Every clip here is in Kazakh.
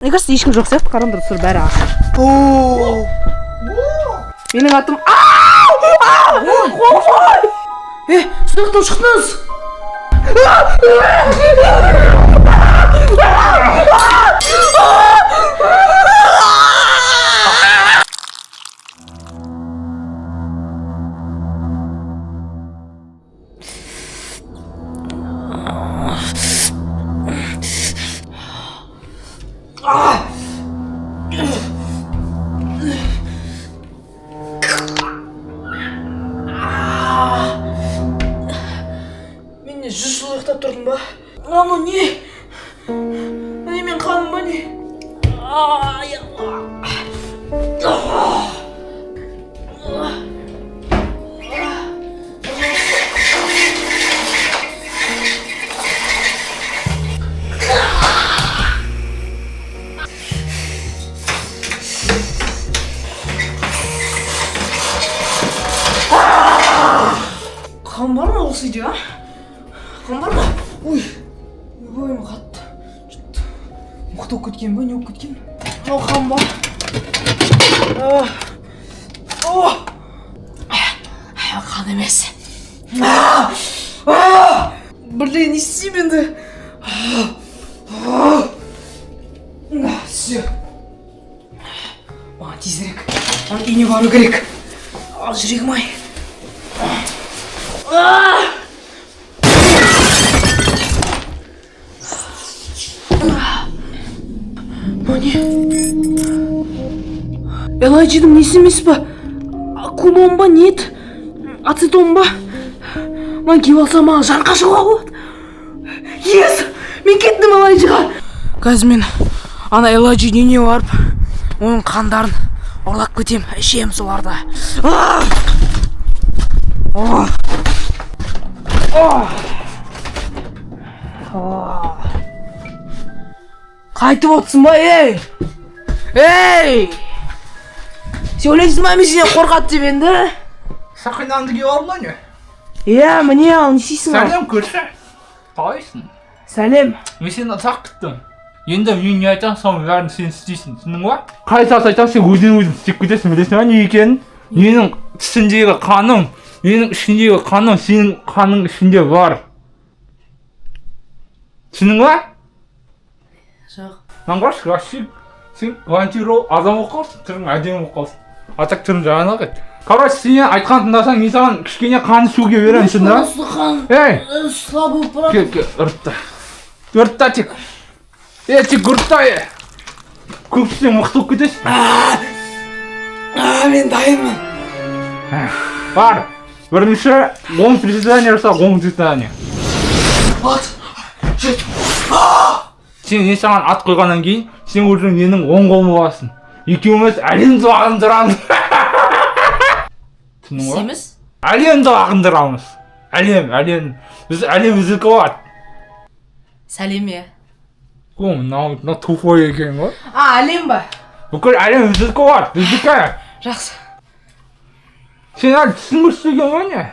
Мне кажется, ешкім жоқ сияқты. Қараңдар, достар, бәрі ашық. Менің атым. Ау! Е, сіз шықтыңыз. Мен не, 100 жыл ұйықтап тұрдым ба? Анау не? Не, мен қаным ба, не? Ай, Алла. Қан бар ма осы үйде, а? Қан бар ма? Ой, ойбай, мен қатты что-то мықты болып кеткен ба, не болып кеткен? Мынау қан ба? А, о! Қан емес. А! А! Блин, не істеймін енді? Все. Маған тезірек оның үйіне бару керек. Ал, жүрегім ай. А! Мынау не? Элайджидің несі емес па? Кулон ба, не еді? Ацетон ба? Мынаны киіп алсам, маған жарыққа шығуға болады. Yes! Мен кеттім Элайджиға. Қазір мен ана Элайджидің үйіне барып, оның қандарын ұрлап кетемін, ішемін соларды. А! О! О! О! Қайтып отырсың ба, ей? Ей! Сен ойлайсың ба, мен сенен қорқады деп енді? Сақинаңды киіп алдың ба, не? Иә, міне, ал не істейсің, ал? Сәлем, көрші. Қалайсың? Сәлем. Мен сені ұзақ күттім. Енді мен не айтамын, соның бәрін сен істейсің, түсіндің ба? Қай зат айтамын, сен өзіңнен өзің істеп кетесің, білесің ба не екенін? Менің тісіндегі қаным, менің ішіндегі қаным сенің қаның ішінде бар. Түсіндің ба? Жоқ. Мынаны қарашы, вообще сен вампир болып адам болып қалыпсың, түрің әдемі болып қалыпсың. А так түрің жаман ақ еді. Короче, сен айтқан тыңдасаң, мен саған кішкене қан ішуге беремін, түсіндің ба? Қан Ей! слабый болып барады. Кел, кел, ыртта. Ыртта тек. Е, тек ыртта, е. Көп ішсең, мықты болып кетесің. А, мен дайынмын. Бар. Бірінші 10 приседание жаса, 10 приседание. Вот. Жеті. Сен, мен саған ат қойғаннан кейін, сен уже менің оң қолым боласың. Екеуміз әлемді бағындырамыз. Түсіндің ба? Істейміз? Әлемді бағындырамыз. Әлем, әлем. Біз, әлем біздікі болады. Сәлем, иә. О, мынау мынау тупой екен ғой. А, әлем ба? Бүкіл әлем біздікі болады, біздікі. Жақсы. Сен әлі түсінбейсің деген ғой, не?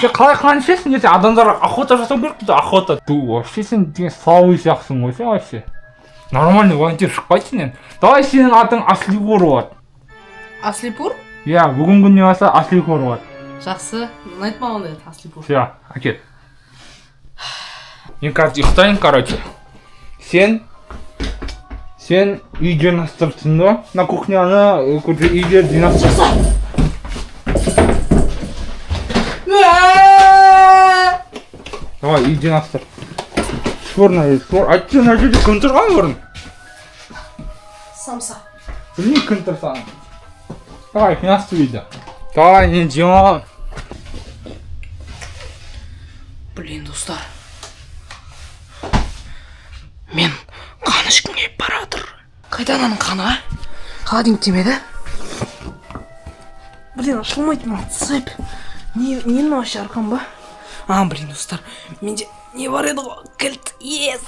Сен қалай қан ішесің? Ертең адамдарға охота жасау керек бізде, охота. Ты вообще, сен деген слабый сияқтысың ғой, сен вообще. Нормальный вампир шықпайсың енді. Давай, сенің атың Аслипур болады. Аслипур? Иә, бүгінгі күннен бастап Аслипур болады. Жақсы. Ұнайды маған ондай Аслипур. Все, әкел. Мен қазір ұйықтайын, короче. Сен үй жинастыр, түсіндің ба? Мына кухняны, короче, үйлерді жинастыр. Жақсы. Давай, үй жинастыр. Швыр мына жерде, швыр. Айтшы, мына жерде кім тұрған бұрын? Самса. Білмеймін кім тұрсаң. Давай, жинастыр үйді. Давай, мен жиналамын. Блин, достар. Мен қан ішкім келіп бара жатыр. Қайда ананың қаны, а? Холодильник тимеді? Блин, ашылмайды мына цепь. Не, не мынау вообще, арқан ба? А, блин, достар, менде не бар еді ғой? Кілт. Yes.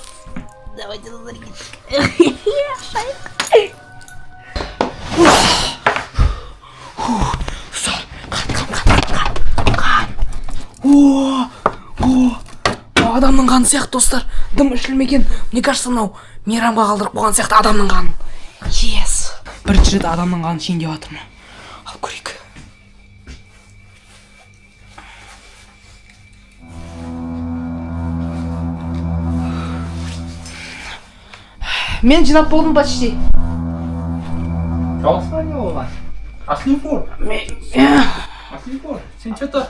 Давайте, достар, кеттік. Ашайық. Достар, қан, қан, қан, қан, қан. О, о, адамның қаны. Қан сияқты, достар, дым ішілмеген. Мне кажется, мынау мейрамға қалдырып қойған сияқты адамның қанын. Yes, бірінші рет адамның қанын ішейін деп жатырмын. Алып көрейік. Мен жинап болдым почти. Дауысына не болған? Аслипур. Мен Аслипур, сен че-то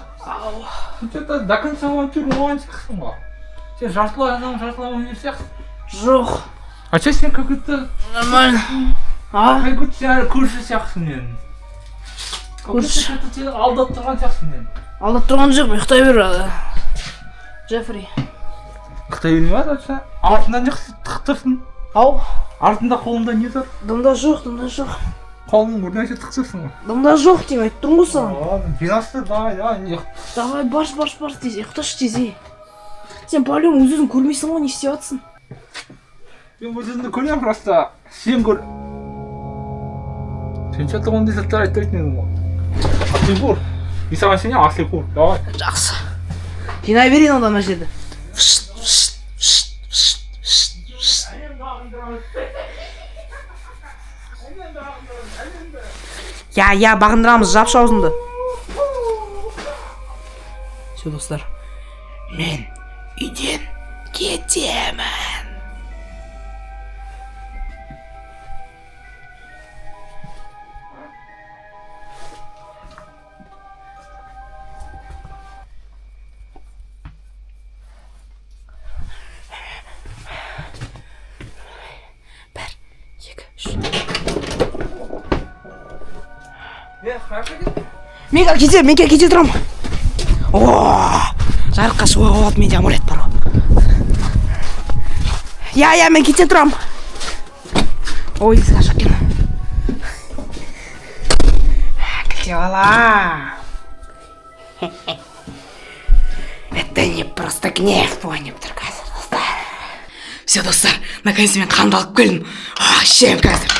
сен че-то до конца волонтер болған сияқтысың ғой. Сен жартылай адам, жартылай волонтер сияқтысың. Жоқ. А че сен как будто Нормально, а? Как будто сен әлі көрші сияқтысың менің. Как будто Көрші. Че-то сені алдап тұрған сияқтысың мені. Алдап тұрған жоқ, ұйықтай бер, Джеффри. Ұйықтай бермей ма точно? Артында не тықтырсың? Ау. Артында қолыңда не тұр? Дымда жоқ, дымда жоқ. Қолың бір нәрсе тықтырсың ғой. Дымда жоқ деймін, айтып тұрмын ғой саған. Ладно, жинастыр, давай, давай. Не? Давай, бас, бас, бас, тез ұйықташы, тез. Ей, сен по өз өзің көрмейсің ғой, не істеп жатырсың? Мен өз өзімді көремін, просто сен көр. Сен че-то ондай заттар айтпайтын едің ғой. Аслипур. Мен саған сенемін, Аслипур. Давай. Жақсы, жинай берейін онда мына жерді. Иә, иә, бағындырамыз, жапшы аузыңды. Все, достар, мен үйден кетемін. Бір, екі, үш. Мен қазір кетемін, мен қазір кете тұрамын. О, жарыққа шығуға болады, менде амулет бар ғой. Иә, иә, мен кете тұрамын. Ой, есік ашық екен. Кете алам. Это не просто гнев болып тұр қазір, достар. Все, достар, наконец мен қанды алып келдім. О, ішемін қазір.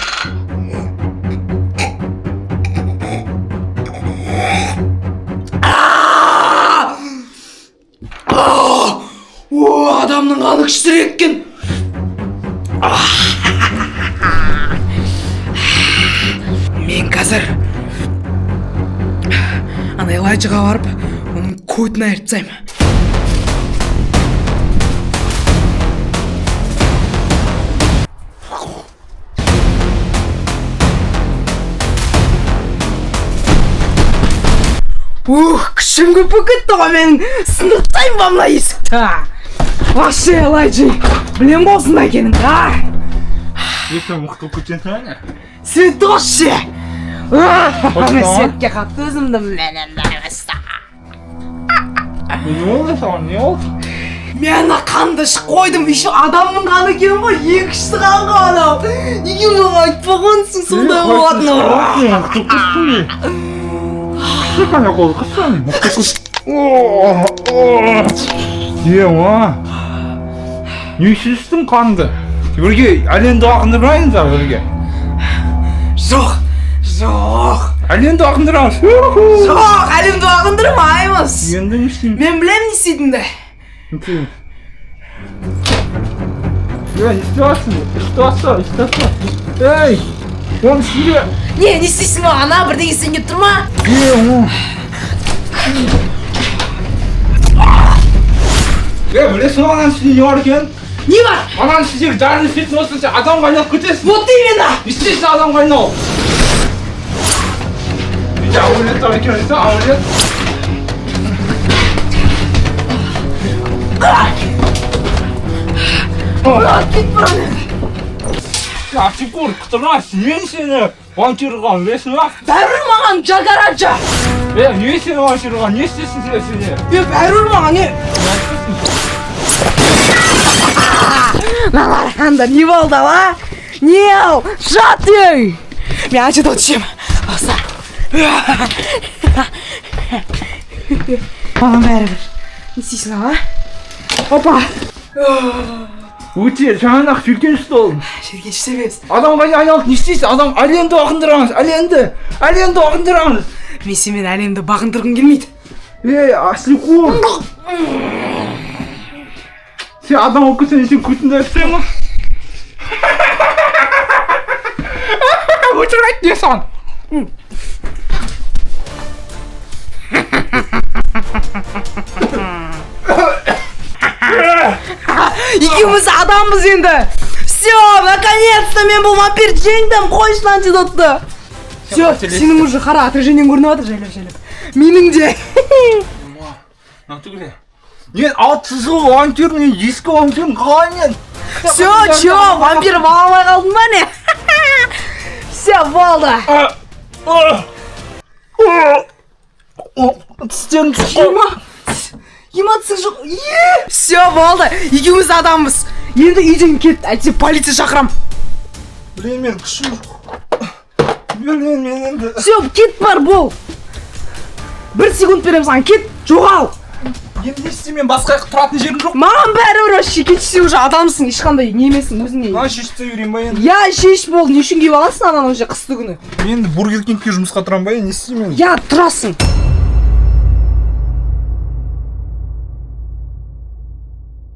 А! О, адамның қаны күштірек екен. Мен қазір ана Элайджаға барып, оның көтін айырып тастаймын. Ух, күшім көп болып кетті ғой менің. Сындырып тастаймын ба мына есікті? Вообще, Элайджи, білемін ғой осындай екеніңді, а? Ертең мықты болып кетесің әне. Светті қосшы. Қосшы Мен ма? светке қатты өзімді мінемін. Не болды саған, не болды? Мен ана қанды ішіп қойдым, еще адамның қаны екен ғой, ең күшті қан ғой анау. Неге маған айтпағансың сондай болатынын? Мықты болып кеттің не? Қысшы қане қолды, қысшы ане. Мықты қыс. О, о. Ема. Не үшін іштің қанды? Бірге әлемді бағындырайын бірге. Жоқ, жоқ. Әлемді бағындырамыз. Жоқ, әлемді бағындырмаймыз. Енді не істейміз? Мен білемін не істейтінімді. Не істейміз? Е, не істеп жатсың? Ішіп жатсың, ішіп жатсың. Ей, оның ішінде. Не, не істейсің маған, ана бірдеңе істегің келіп тұр ма? Е, о. Е, білесің ғой ананың ішінде не бар екенін? Не бар? Ананың ішіндегі дәріні ішетін болсаң, сен адамға айналып кетесің. Вот именно. Не істейсің адамға айналып? Менде амулет бар екен, білесің, амулет. Кет бұрын. Асикур, құтырма, мен сені волонтер қылған, білесің ба? Бәрібір маған, Джагараджа. Е, не сені волонтер қылған, не істейсің сен сене? Е, бәрібір маған, не? Мына қарағанда не болды, а? Не ал? Жат, ей! Мен антидот ішемін. Достар. Маған бәрібір. Не істейсің, а? Опа! Өте жаман-ақ жиіркенішті болдым. Жиіркенішті емес. Адамға айналып не істейсің? Адам әлемді бағындырамыз, әлемді, әлемді бағындырамыз. Мен сенімен әлемді бағындырғым келмейді. Ей, Асликур! Сен Сен адам болып кетсең, сен көтіңді айтсаң ғой. Өтірік айт не саған? Екеуміз адамбыз енді. Все, наконец-то мен бұл вампир жеңдім. Қойшы антидотты. Все, сенің уже қара, отражениең көрініп жатыр жайлап жайлап. Менің де. Натуре. Мен 6 жыл волонтермін, мен ескі волонтермін, қалай мен? Все, че, вампир бола алмай қалдың ба, не? Все, болды. Тістерім түсіп қалды. Ема, ема, тісің жоқ. Е! Все, болды. Екеуміз адамбыз. Енді үйден кет, әйтпесе полиция шақырам. Блин, мен күшім жоқ. Блин, мен енді. Все, кет, бар, бол. Бір секунд беремін саған, кет, жоғал. Енді не істеймін, мен басқа тұратын жерім жоқ. Маған бәрібір вообще, кетші, уже адамсың, ешқандай не емессің өзіңе. Мына шешіп тастай берейін ба енді? Я, шеш, болды, не үшін киіп аласың ананы уже қысты күні? Мен енді Бургер Кингке жұмысқа тұрамын ба енді, не істеймін енді? Я, тұрасың.